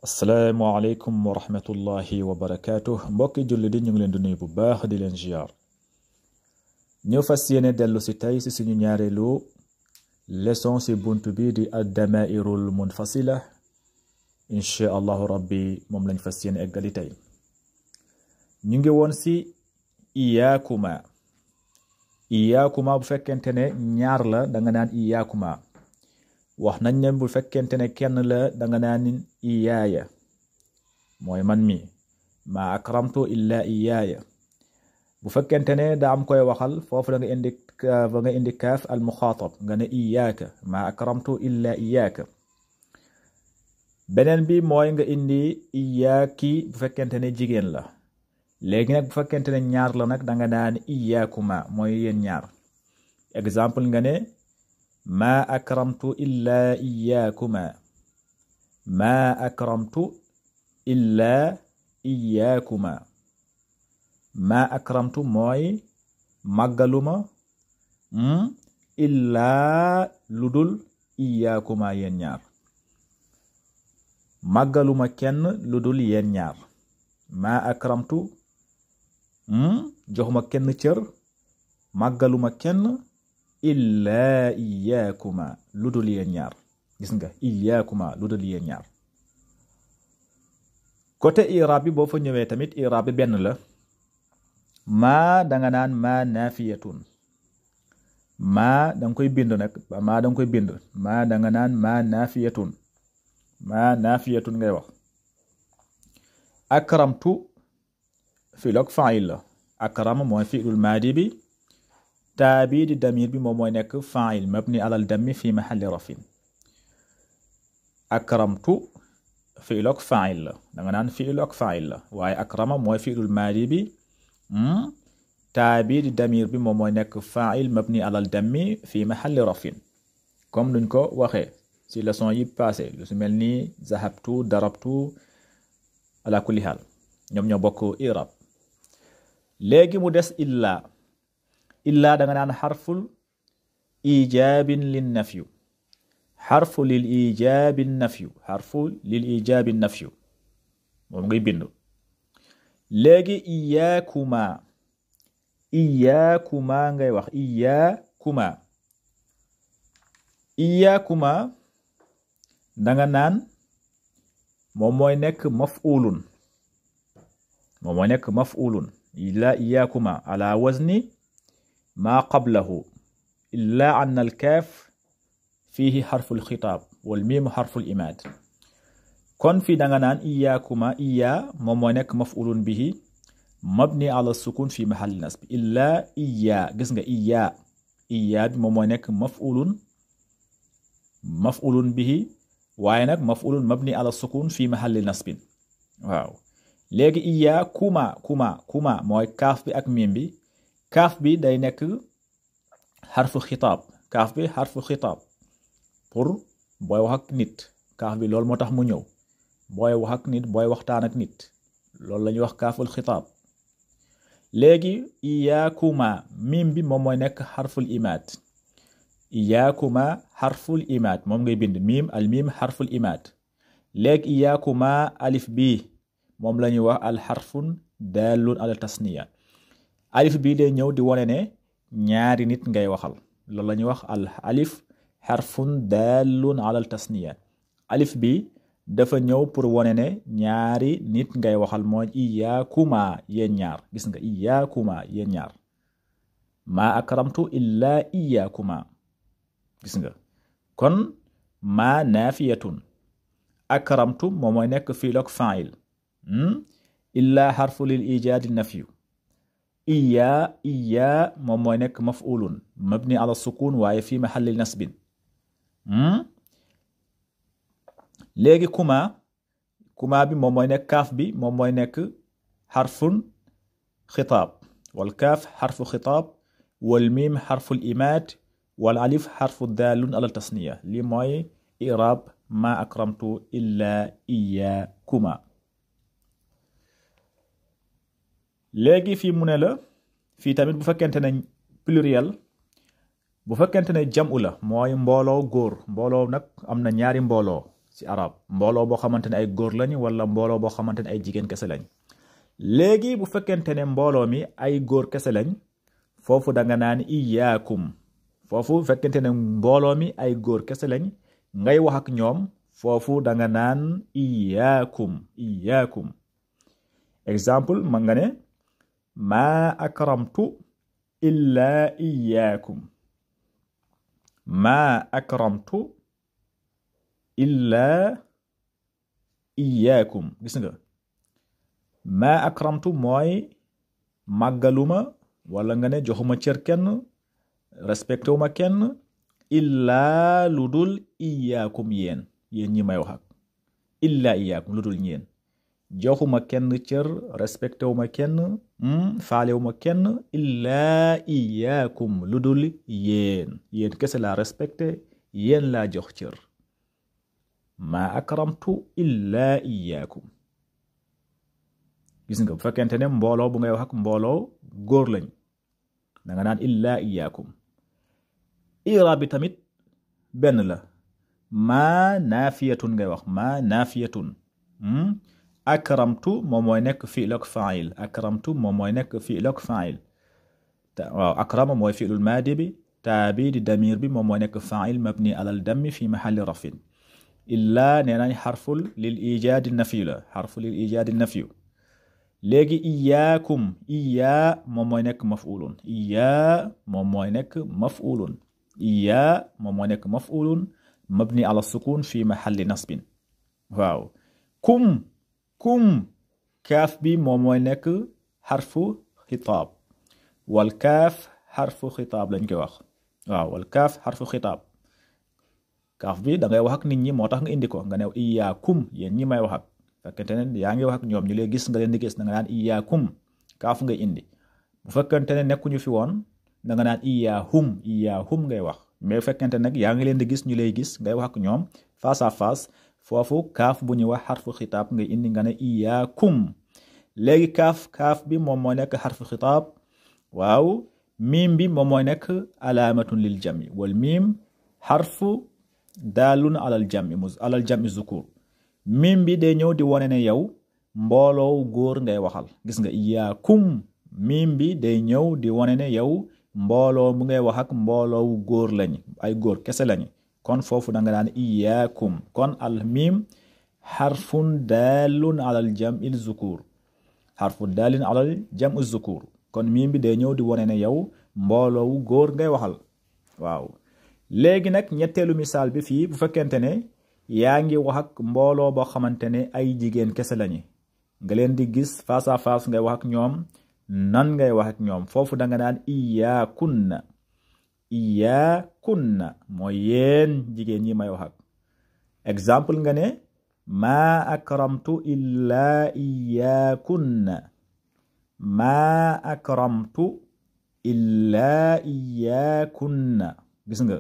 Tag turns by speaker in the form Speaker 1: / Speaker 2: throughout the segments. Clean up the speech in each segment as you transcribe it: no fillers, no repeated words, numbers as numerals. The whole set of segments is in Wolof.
Speaker 1: asalaamaaleykum wa rahmatullahi wa barakaatu mbokki julli di ñu ngi leen di nuyu bu baax di leen ziar ñëw fas yéene dellu si tey si suñu ñaareelu leçon si buntu bi di ad-damaa'irul munfasila insha allahu rabbi moom lañ fas yéene eggali tey ñu ngi woon si iyaakuma bu fekkente ne ñaar la danga naan iyaakuma wax nañ ne bu fekkente ne kenn la danga naan iyaaya mooy man mi ma akramtu illa iyaaya bu fekkente ne daa am koy waxal foofu da nga indi kaaf al muxaatab nga ne iyaaka ma akramtu illa iyaaka beneen bi mooy nga indi iyaaki bu fekkente ne jigéen la léegi nag bu fekkente ne ñaar la nag danga naan iyaakuma mooy yéen ñaar exemple nga ne ma akramtu illa iyaakuma ma akramtu illa iyaakuma ma akramtu mooy màggaluma illaa ludul iyaakuma yéen ñaar màggaluma kenn ludul yéen ñaar ma akramtu joxuma kenn cër màggaluma kenn illaa iyaakuma ludul yéen ñaar gis nga iyaakuma ludul yéen ñaar côté i'rab bi boo fa ñëwee tamit i'rab bi benn la maa danga naan maa naafiyatun maa danga koy bind nag maa danga koy bind maa danga naan maa naafiyatun ngay wax akramtu fi'l ak fa'il la akram mooy fi'lul maadi bi taabi di damir bi moom mooy nekk fa'il mabni alal dammi fi mahalli rafin akramtu fi'l ak fa'il la danga naan fi'l ak fa'il la waaye akrama mooy fi'lul maadi bi taabi di damir bi moom mooy nekk fa'il mabni alal dammi fi mahalli rafin comme nuñ ko waxee ci leçon yi passé lu su mel ni zahabtu darabtu ala kulli haal ñoom ñoo bokk i'rab léegi mu des illaa danga naan xarful ijaabin lin nafyu xarfu lil ijaabin nafyu moom ngay bind léegi iyaakuma ngay wax iyaakuma danga naan moom mooy nekk maf'ulun illa iyaakuma ala wazni ma qablahu illa anna al-kaaf fihi xarful xitaab wal miim xarful imaad kon fii danga naan iyaakuma moom mooy nekk maf'ulun bihi mabni ala sukun fi mahalli nasb illa gis nga iyaa bi moom mooy nekk maf'ulun bihi waaye nag maf'ulun mabni ala sukun fi mahalli nasbin waaw léegi kuma mooy kaaf bi ak miim bi kaaf bi day nekk xarfu xitaab pour booy wax ak nit kaaf bi loolu moo tax mu ñëw booy wax ak nit booy waxtaan ak nit loolu la ñuy wax kaaful xitaab léegi iyaakuma miim bi moom mooy nekk xarful imaad moom ngay bind miim al miim xarful imaad léegi iyaakuma alif bi moom la ñuy wax al xarfun daalun ala tasniya alif bi day ñëw di wone ne ñaari nit ngay waxal loolu la ñuy wax al alif xarfun daalun ala tasniya alif bi dafa ñëw pour wone ne ñaari nit ngay waxal mooy iyaakuma yéen ñaar gis nga iyaakuma yéen ñaar maa akramtu illa iyaakuma gis nga kon maa naafiyatun akramtu moom mooy nekk fi'l ak fa'il illa xarfu lil ijaadi nafyu iyaa moom mooy nekk maf'ulun mabni ala sukun waaye fi mahalli nasbin léegi kuma bi moom mooy nekk kaaf bi moom mooy nekk xarfun xitaab wal kaaf xarfu xitaab wal miim xarful imaad wal alif xarfu daalun ala tasniya li mooy i'raab ma akramtu illa iyaakuma léegi fii mu ne la fii tamit bu fekkente ne pluriel bu fekkente ne jam'u la mooy mbooloo góor mbooloo nag am na ñaari mbooloo ci arab mbooloo boo xamante ne ay góor lañ wala mbooloo boo xamante ne ay jigéen kese lañ léegi bu fekkente ne mbooloo mi ay góor kese lañ foofu da nga naan iyaakum foofu bu fekkente ne mbooloo mi ay góor kese lañ ngay wax ak ñoom foofu da nga naan iyaakum exemple ma nga ne maa akramtu illa iyaakum maa akramtu illa iyaakum gis nga maa akramtu mooy màggaluma wala nga ne joxuma cër kenn respecté wuma kenn illaa lu dul iyaakum yéen ñi may wax ak illaa iyaakum lu dul ñeen joxuma kenn cër respecté wuma kenn faalewuma kenn illaa iyaakum lu dul yéen kese laa respecté yéen laa jox cër maa akramtu illaa iyaakum gis nga bu fekkente ne mbooloo bu ngay wax ak mbooloo góor lañ da nga naan illaa iyaakum iraab bi tamit benn la maa naafiyatun ngay wax maa naafiyatun akramtu moom mooy nekk fi'l ak fa'il akramtu moom mooy nekk fi'l ak fa'il waaw akrama mooy fi'lul maadi bi taabi di damir bi moom mooy nekk fa'il mabni alal dammi fi mahalli rafin illaa nee nañ xarful lil ijaadi nafiyu la xarfu lil ijaadi nafiyu léegi iyaakum iyaa moom mooy nekk maf'ulun iyaa moom mooy nekk maf'ulun iyaa moom mooy nekk maf'ulun mabni ala sukun fi mahalli nasbin waaw kum kaaf bi moom mooy nekk xarfu xitaab wal kaaf xarfu xitaab lañ koy wax waaw wal kaaf xarfu xitaab kaaf bi da ngay wax ak nit ñi moo tax nga indi ko nga ne iyaakum yéen ñi may wax ak fekkente ne yaa ngi wax ak ñoom ñu lay gis nga leen di gis da nga naan iyaakum kaaf nga indi bu fekkente ne nekkuñu fi woon da nga naan iyaahum ngay wax mais bu fekkente nag yaa ngi leen di gis ñu lay gis ngay wax ak ñoom face à face foofu kaaf bu ñuy wax xarfu xitaab nga indi nga ne iyaakum léegi kaaf bi moom mooy nekk xarfu xitaab waaw miim bi moom mooy nekk alaamatun lil jami wal miim xarfu daalun alal jami zukur miim bi day ñëw di wane ne yow mbooloo góor ngay waxal gis nga iyaakum miim bi day ñëw di wane ne yow mbooloo mu ngay wax ak mbooloo góor lañ ay góor kese lañ kon foofu da nga naan iyaakum kon al miim xarfun daalun alal jam'i zukur xarfun daalun alal jam'i zukur kon miim bi day ñëw di wane ne yow mbooloo góor ngay waxal waaw léegi nag ñetteelu misaal bi fii bu fekkente ne yaa ngi wax ak mbooloo boo xamante ne ay jigéen kese lañu nga leen di gis face à face ngay wax ak ñoom nan ngay wax ak ñoom foofu da nga naan iyaakunna mooy yéen jigéen ñi may wax ak exemple nga ne maa akramtu illaa iyaakunna maa akramtu illaa iyaakunna gis nga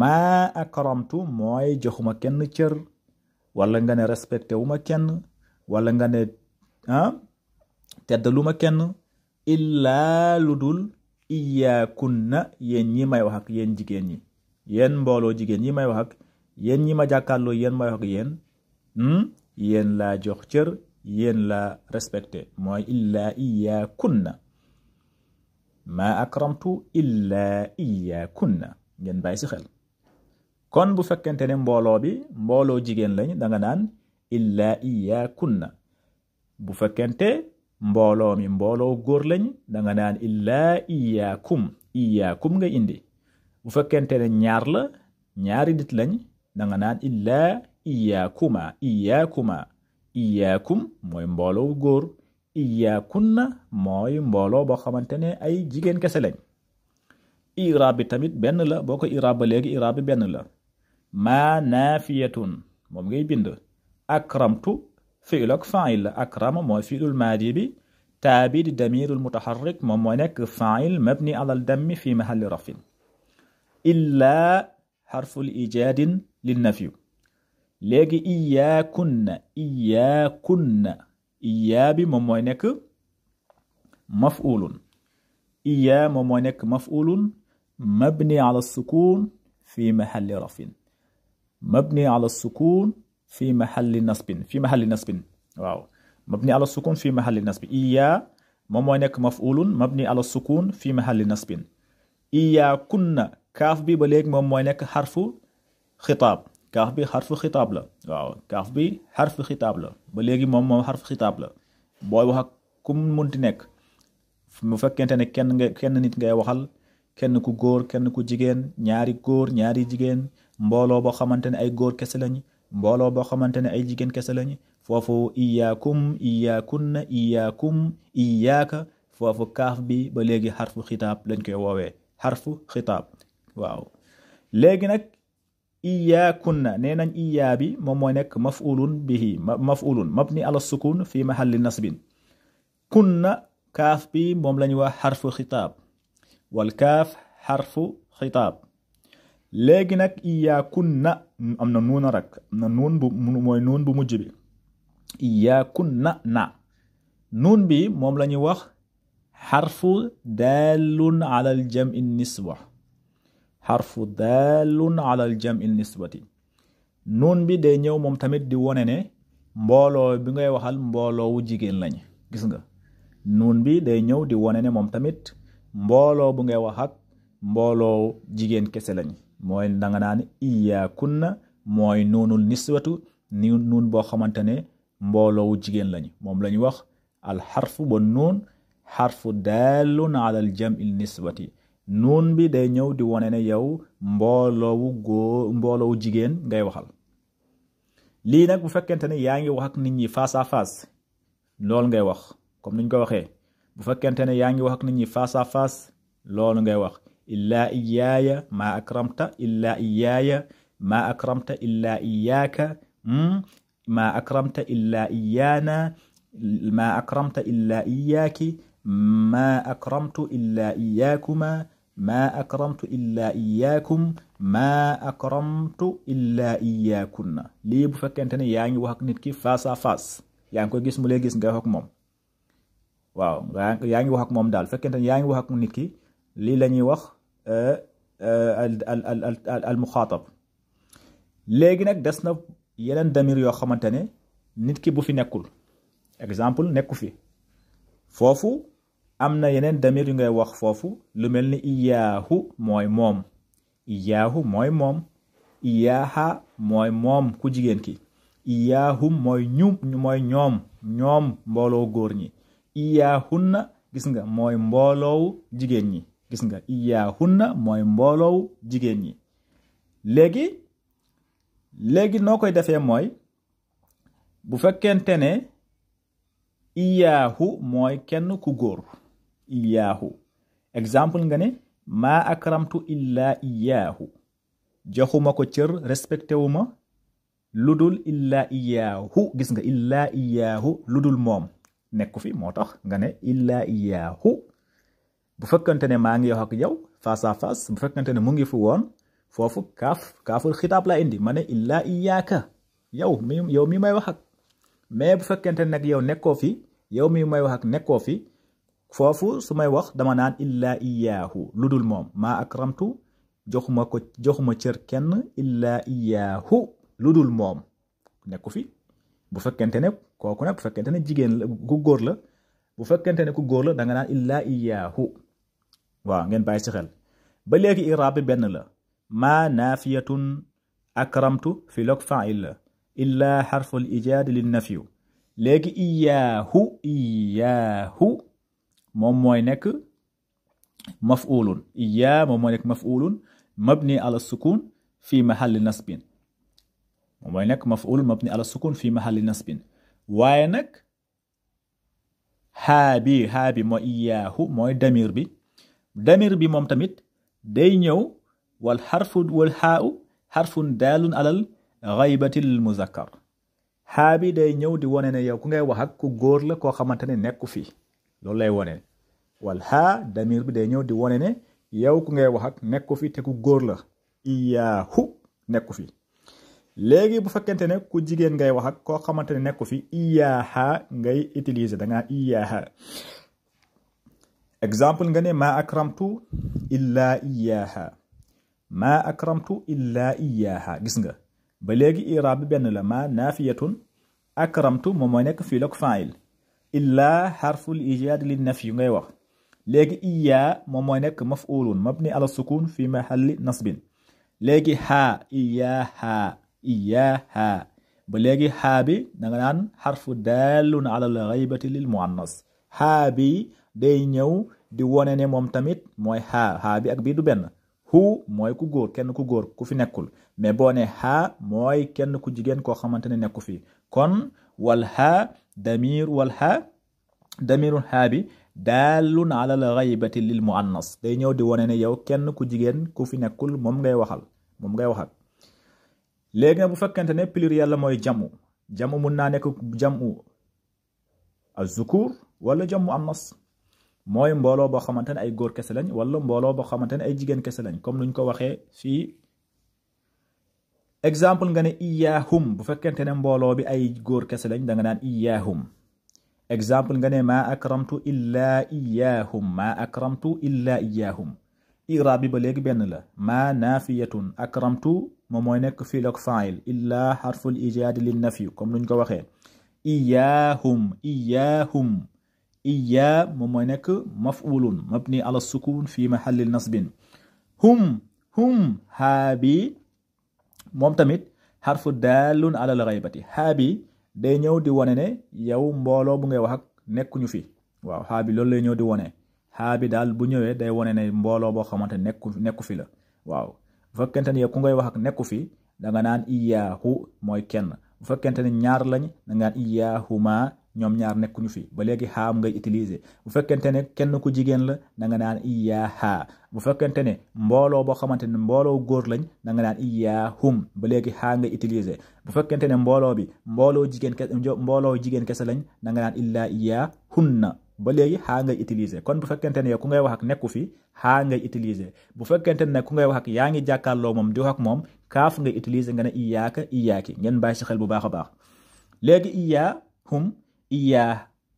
Speaker 1: maa akramtu mooy joxuma kenn cër wala nga ne respecté wu ma kenn wala nga ne teddaluma kenn illaa lu dul iyaakunna yéen ñi may wax ak yéen jigéen ñi yéen mbooloo jigéen ñi may wax ak yéen ñi ma jàkkaarloo yéen may wax ak yéen laa jox cër yéen laa respecté mooy illaa iyaakunna maa akramtu illaa iyaakunna ngeen bàyyi si xel kon bu fekkente ne mbooloo bi mbooloo jigéen lañ da nga naan illaa iyaakunna bu fekkente mbooloo mi mbooloo góor lañ da nga naan illaa iyaakum nga indi bu fekkente ne ñaar la ñaari nit lañ da nga naan illaa iyaakum mooy mbooloo góor iyaakunna mooy mbooloo boo xamante ne ay jigéen kese lañ iraab bi tamit benn la boo ko iraab ba léegi iraab bi benn la maa naafiyatun moom ngay bind akramtu fi'l ak fa'il la akrama mooy fi'lul maadi bi taabi di damirul mutaharrik moom mooy nekk fa'il mabni alal dammi fi mahalli rafin illaa xarful ijaadin lin nafyu léegi iyaakunna iyaa bi moom mooy nekk maf'ulun iyaa moom mooy nekk maf'ulun mabni ala sukun fi mahalli rafin mabni ala sukun fi mahalli nasbin waaw mabni ala sukun fi mahalli nasbin iya moom mooy nekk maf'ulun mabni ala sukun fi mahalli nasbin iya kunna kaaf bi ba léegi moom mooy nekk xarfu xitaab kaaf bi xarfu xitaab la waaw kaaf bi xarfu xitaab la ba léegi moom xarfu xitaab la booy wax ak ku munti nekk mu fekkente ne kenn nit ngay waxal kenn ku góor kenn ku jigéen ñaari góor ñaari jigéen mbooloo boo xamante ne ay góor kese lañ mbooloo boo xamante ne ay jigéen kese lañ foofu iyaakum iyaakunna iyaakum iyaaka foofu kaaf bi ba léegi xarfu xitaab lañ koy woowee xarfu xitaab waaw léegi nag iyaakunna nee nañ iyaa bi moom mooy nekk maf'ulun bihi maf'ulun mabni ala sukun fi mahalli nasbin kunna kaaf bi moom lañu wax xarfu xitaab wal kaaf xarfu xitaab léegi nag iyaakunna am na nuun rek am na nuun bu mooy nuun bu mujj bi iyaakunna na nuun bi moom la ñuy wax xarfu daalun ala al jam'i niswa xarfu daalun ala al jam'i niswati nuun bi day ñëw moom tamit di wone ne mbooloo bi ngay waxal mbooloowu jigéen lañ gis nga nuun bi day ñëw di wone ne moom tamit mbooloo bu ngay wax ak mbooloo jigéen kese lañ mooy danga naan iyaakunna mooy nuunul niswatu ni nuun boo xamante ne mbooloowu jigéen lañ moom la ñu wax al xarfu ba nuun xarfu daalun ala al jam'il niswati nuun bi day ñëw di wone ne yow mbooloowu jigéen ngay waxal lii nag bu fekkente ne yaa ngi wax ak nit ñi face à face loolu ngay wax comme niñ ko waxee bu fekkente ne yaa ngi wax ak nit ñi face à face loolu ngay wax illaa iyaaya maa akramta illaa iyaaya maa akramta illaa iyaaka maa akramta illaa iyaana maa akramta illaa iyaaki maa akramtu illaa iyaakuma maa akramtu illaa iyaakum maa akramtu illaa iyaakunna lii bu fekkente ne yaa ngi wax ak nit ki face à face yaa ngi koy gis mu lay gis nga wax ak moom waaw yaa ngi wax ak moom daal fekkente ne yaa ngi wax ak nit ki lii la ñuy wax al muxaatab léegi nag des na yeneen damir yoo xamante ne nit ki bu fi nekkul exemple nekku fi foofu am na yeneen damir yu ngay wax foofu lu mel ni iyaahu mooy moom iyaahu mooy moom iyaaha mooy moom ku jigéen ki iyaahum mooy ñoom mbooloo góor ñi iyaahunna gis nga mooy mbooloowu jigéen ñi gis nga iyaahunna mooy mbooloowu jigéen ñi léegi noo koy defee mooy bu fekkente ne iyaahu mooy kenn ku góor iyaahu exemple nga ne maa akramtu illaa iyaahu joxuma ko cër respecté wu ma lu dul illaa iyaahu gis nga illaa iyaahu lu dul moom nekku fi moo tax nga ne illaa iyaahu bu fekkante ne maa ngi wax ak yow face à face bu fekkante ne mu ngi fi woon foofu kaaful xitaab laa indi ma ne illaa iyaaka yow mi may wax ak mais bu fekkente ne nag yow nekkoo fi yow mi may wax ak nekkoo fi foofu su may wax dama naan illaa iyaahu lu dul moom maa akramtu joxuma cër kenn illaa iyaahu lu dul moom nekku fi bu fekkente ne kooku nag bu fekkente ne jigéen la ku góor la bu fekkente ne ku góor la da nga naan illaa iyaahu waaw ngeen bàyyi ci xel ba léegi iraab bi benn la maa naafiyatun akramtu fi log fa'il la illaa xarful ijaad lin nafyu léegi iyaahu moom mooy nekk maf'ulun moom mooy nekk maf'ulun mabni ala sukun fi mahalli nasbin moom mooy nekk maf'ul mabni ala sukun fi mahalli nasbin waaye nag xaa bi mooy iyaahu mooy damir bi moom tamit day ñëw wal xaa'u xarfun daalun alal xaybatil muzakkar xaa bi day ñëw di wone ne yow ku ngay wax ak ku góor la koo xamante ne nekku fi loolu lay wone wal xaa damir bi day ñëw di wone ne yow ku ngay wax ak nekku fi te ku góor la iyaahu nekku fi léegi bu fekkente ne ku jigéen ngay wax ak koo xamante ne nekku fi iyaaha ngay utiliser da ngaa iyaaha exemple nga ne maa akramtu illaa iyaaha maa akramtu illaa iyaaha gis nga ba léegi i'raab bi benn la ma naafiyatun akramtu moom mooy nekk fiil ak faa'il illaa xarful ijaad li nafyi ngay wax léegi iyaa moom mooy nekk maf'ulun mabni ala sukun fi mahalli nasbin léegi xaa iyaaha ba léegi xaa bi da nga naan xarfu daalun ala al ghaybati lil muannas xaa bi day ñëw di wone ne moom tamit mooy xaa bi ak bii du benn hu mooy ku góor kenn ku góor ku fi nekkul mais boo ne xaa mooy kenn ku jigéen koo xamante ne nekku fi kon wal xaa damirul xaa bi daalun ala al ghaybati lil muannas day ñëw di wone ne yow kenn ku jigéen ku fi nekkul moom ngay waxal léegi nag bu fekkente ne pluriel la mooy jamu mun naa nekk jamu az-zukur wala jamu annas mooy mbooloo boo xamante ne ay góor kese lañ wala mbooloo boo xamante ne ay jigéen kese lañ comme nuñ ko waxee fii exemple nga ne iyaahum bu fekkente ne mbooloo bi ay góor kese lañ da nga naan iyaahum exemple nga ne maa akramtu illaa iyaahum i'raab bi ba léegi benn la maa naafiyatun akramtu moom mooy nekk fiil ak faa'il illaa xarful ijaad lin nafyi comme nuñ ko waxee iyaahum iyaa moom mooy nekk maf'ulun mabni ala sukun fi mahalli nasbin hum haabi moom tamit xarfu daalun ala al ghaybati haabi day ñëw di wone ne yow mbooloo bu ngay wax ak nekkuñu fi waaw haabi loolu lay ñëw di wone haabi daal bu ñëwee day wone ne mbooloo boo xamante nekku fi la waaw bu fekkente ne yow ku ngay wax ak nekku fi da nga naan iyaahu mooy kenn bu fekkente ne ñaar lañ da nga naan iyaahuma ñoom ñaar nekkuñu fi ba léegi xaam ngay utiliser bu fekkente ne kenn ku jigéen la da nga naan iyaaha bu fekkente ne mbooloo boo xamante ne mbooloo góor lañ da nga naan iyaahum ba léegi xaa ngay utiliser bu fekkente ne mbooloo bi mbooloo jigéen kese lañ da nga naan illaa iyaahunna ba léegi xaa ngay utiliser kon bu fekkente ne yow ku ngay wax ak nekku fi xaa ngay utiliser bu fekkente ne ku ngay wax ak yaa ngi jàkkaarloo moom di wax ak moom kaaf ngay utiliser nga ne iyaaka iyaaki ngeen bàyyi si xel bu baax a baax léegi iyaahum iyaa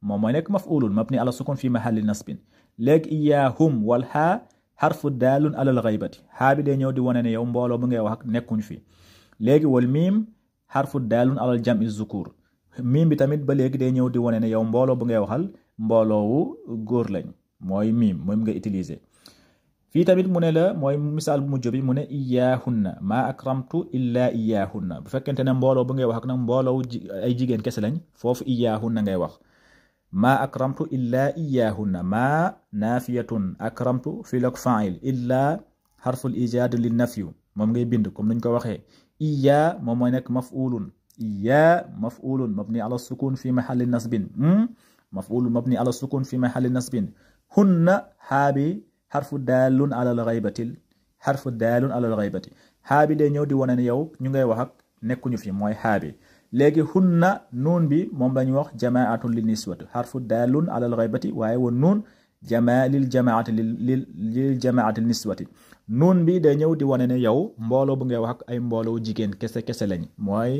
Speaker 1: moom mooy nekk maf'ulun mabni ala sukun fi mahalli nasbin léegi iyaahum wal xaa xarfu daalun ala al ghaybati xaa bi day ñëw di wane ne yow mbooloo bu ngay wax ak nekkuñ fi léegi wal miim xarfu daalun ala al jam'i zukur miim bi tamit ba léegi day ñëw di wane ne yow mbooloo bu ngay waxal mbooloowu góor lañ mooy miim moom nga utiliser fii tamit mu ne la mooy misaal bu mujj bi mu ne iyaahunna maa akramtu illaa iyaahunna bu fekkente ne mbooloo bu ngay wax ak nag mbooloo ay jigéen kese lañ foofu iyaahunna ngay wax maa akramtu illaa iyaahunna maa naafiyatun akramtu fiil ak faa'il illaa xarful ijaad li nafyu moom ngay bind comme nuñ ko waxee iyaa moom mooy nekk maf'ulun mabni ala sukun fi mahalli nasbin maf'ulun mabni ala sukun fi mahalli nasbin hunna xaabi xarfu daalun ala al ghaybati xaabi day ñëw di wane ne yow ñu ngay wax ak nekkuñu fi mooy xaabi léegi hunna nuun bi moom la ñu wax jamaatun lin niswati xarfu daalun ala al ghaybati waaye wa nuun lil jamaati niswati nuun bi day ñëw di wane ne yow mbooloo bu ngay wax ak ay mbooloo jigéen kese lañ mooy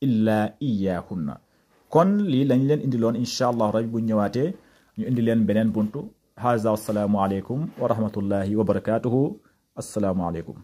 Speaker 1: illaa iyaahunna kon lii lañ leen indiloon incha allah rabbi bu ñëwaatee ñu indi leen beneen buntu haza assalaamu aleykum wa rahmatullahi wa barakatuhu assalaamu aleykum